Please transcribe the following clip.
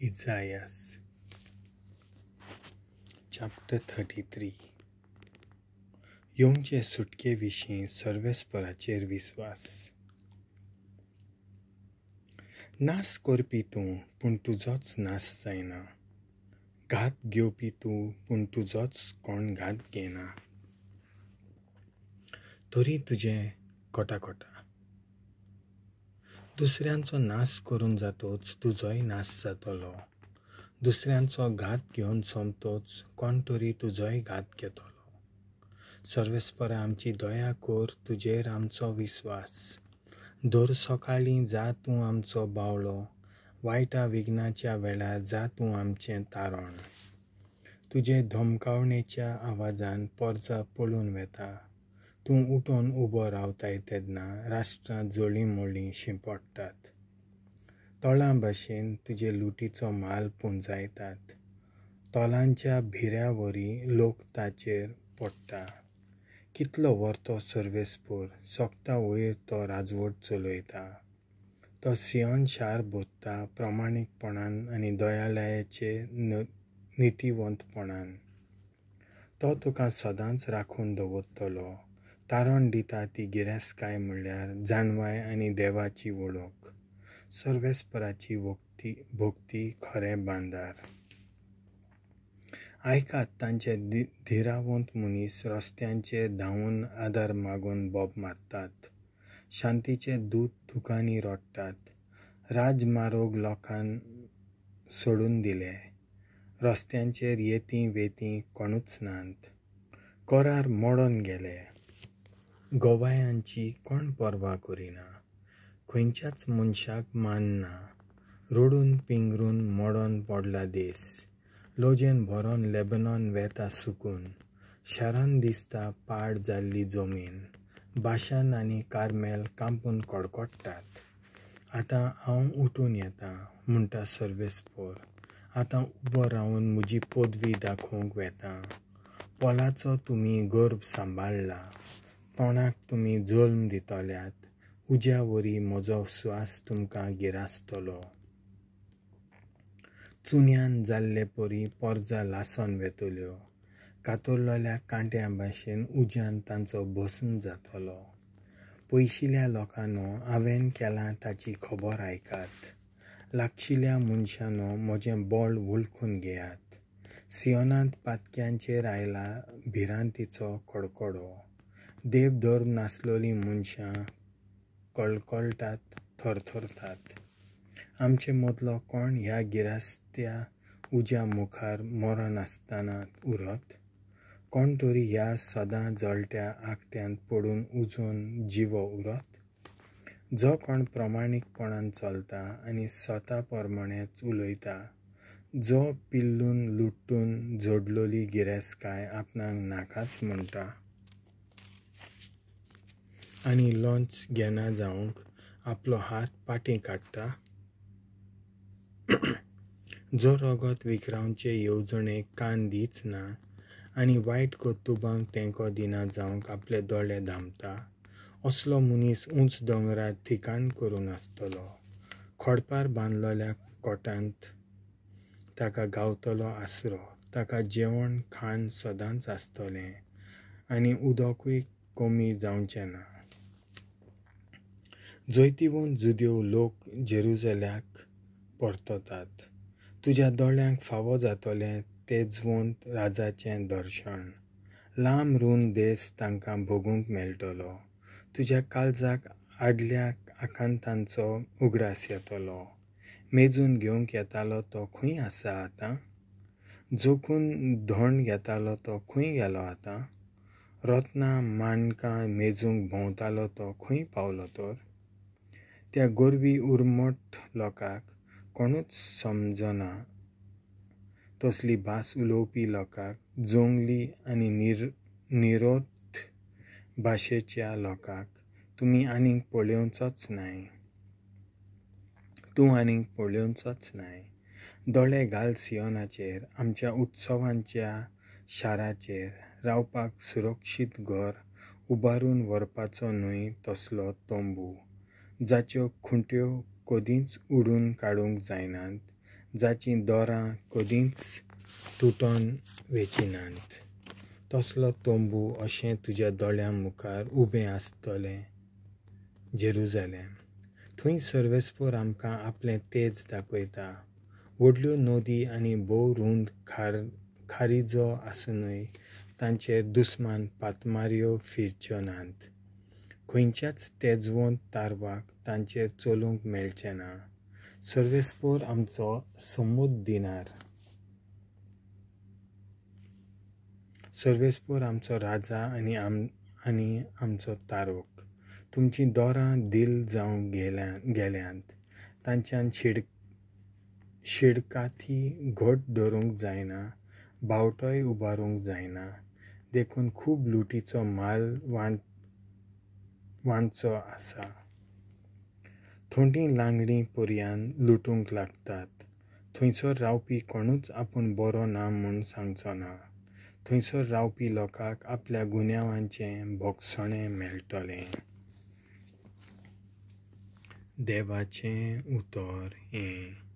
Isaiah chapter 33. येवचे सुटके विशीं सर्वेस्पराचेर विस्वास. नास करपी तूं, पूण तुजोच नास जायना. घात घेवपी तूं, पूण तुजोच कोण घात घेना. तरी तुजें कोटाकोटा. दुसऱ्यांचो नास करून जातोच तुजोय नास जातलो. दुसऱ्यांचो घात घेवन सोंपतोच कोण तरी तुजोय घात घेतलो. सर्वेस्परा आमची दया कर, तुजेर आमचो विस्वास. दर सकाळीं जा तूं आमचो बावळो, वायटा विघ्नाच्या वेळार जा तूं आमचें तारण. तुजे धमकावणेच्या आवाजान पोरजा पळून वेता. तूं उठून उबो रावताय तेन्ना राष्ट्रां जळीं मोळीं शिंपडटात. तोळां भाशेन तुजे लुटीचो माल पुंजायतात. तोलांच्या भिऱ्या वरी लोक ताचेर पडटा. कितलो व्हरतो सर्वेस्पोर, सोकता वयर तो राजवट चलयता. तो सियोन शार बोधता प्रमाणीकपणान आनी दयालयाचे नितीवंतपणान. तो तुका सदांच राखून दवरतलो. तारण दिता ती गिरेस्तकाय म्हणल्यार जाणवाय आनी देवाची वळख. सर्वेस्पराची भक्ती खरें बांदार. आयकात, तांचे धिरावंत मनीस रस्त्यांचेर धांवून आदार मागून बोब मारतात. शांतीचे दूत दुकांनी रडटात. राजमारोग लोकान सोडून दिले. रस्त्यांचेर येती वेती कोणूच नात. करार मोडून गेले. गोवायांची कोण पर्वा करिना. खंयच्याच मनशाक मानना. रडून पिंगरून मोडून पडला देस. लोजेन भरोन लेबनॉन वेता सुकून. शारान दिसता पाड जाल्ली जमीन. बाशान आनी कार्मेल कांपून कडकडटात. आतां हांव उठून येता म्हणटा सर्वेस्पोर. आतां उबो रावन म्हजी पदवी दाखोवंक वेता. पोलाचो तुमी गर्भ सांबाळ्ळा. तोंडाक तुमी जल्म दितल्यात. उज्या वरी म्हजो स्वास तुमकां गिरासतलो. चुन्यान जाल्ले परी पोरजा लासोन वेतल्यो. कातरलेल्या कांट्या भाशेन उज्यान तांचो भस्म जातलो. पयशिल्या लोकांनो, हांवें केलां ताची खबर आयकात. लागशिल्या मनशांनो, म्हजें बळ वळखून घेयात. सियोनांत पातक्यांचेर आयला भिरांतीचो कडकडो. देव धर्म नासलोलीं मनशां कळकळटात, थरथरतात. आमचे मदलो कोण ह्या गिरास्त्या उज्या मुखार मरनासतना उरत? कोण तरी ह्या सदां जळट्या आकट्यांत पडून उजून जिवो उरत? जो कोण प्रमाणीकपणान चलता आनी स्वता प्रमाणेच उलयता, जो पिल्लून लुट्टून जोडलोली गिरेस्तकाय आपणाक नाकाच म्हणटा आनी लोंच घेना जावंक आपलो हात पाटीं काडटा, जो रगत विकरावचे येवजणेक कान दीच ना आनी वायट कर्तुबांक तेंको दिना जावंक आपले दोळे धांपता, असलो मनीस उंच दोंगरार ठिकाण करून आसतलो. खडपार बांदलेल्या कोटांत ताका गावतलो आसरो. ताका जेवण खाण सदांच आसतलें आनी उदकूय कमी जावचें ना. जैतिवंत जुदेव लोक जेरुजल्याक परततात. तुज्या दोळ्यांक फावो जातलें तेजवंत राजाचें दर्शन. लांब रूंद देस तांकां भोगूंक मेळटलो. तुज्या काळजाक आडल्या आकांतांचो उगडास येतलो. मेजून घेवंक येतालो तो खंय आसा आतां? जोखून धोंड घेतालो तो खंय गेलो आतां? रत्नां माणकां मेजूंक भोंवतालो तो खंय पावलो तर? त्या गोरवी उर्मट लोकांक कोणूच समजना. तसली भास उलोवपी लोकांक, जोंगली आनी निरोध भाशेच्या लोकांक तुमी आनीक पळोवचोच न्हय. तूं आनीक पळोवचोच न्हय. दोळे घाल सियोनाचेर, आमच्या उत्सवांच्या शाराचेर. रावपाक सुरक्षीत घर उबारून व्हरपाचो न्हय तसलो तंबू, जाच्यो खुंट्यो कदींच उडून काडूंक जायनात, जाचीं दोरां कदींच तुटोन वेचिनात. तसलो तंबू अशें तुज्या दोळ्यां मुखार उबें आसतलें जेरुजालेम. थंय सर्वेस्पोर आमकां आपलें तेज दाखयता. व्हडल्यो नदी आनी भोव रूंद खारिजो आसुनूय तांचेर दुस्मान पातमाऱ्यो फिरच्यो नात. खंयच्याच तेजवंत तारवाक तांचेर चलूंक मेळचें ना. सर्वेस्पोर आमचो समुद दिनार. सर्वेस्पोर आमचो राजा आनी आमचो तारोक. तुमचीं दोरां दिल जावंक गेल्यांत. तांच्यान शिडकाथी घट धरूंक जायना, बावटोय उबारूंक जायना. देखून खूब लुटीचो माल वांटचो आसा. थोंडी लांगडी पर्यान लुटूंक लागतात. थंयसर रावपी कोणूच आपूण बरो ना म्हूण सांगचो ना. थंयसर रावपी लोकांक आपल्या गुन्यांवांचें भोगसणें मेळटलें. देवाचें उतर हें.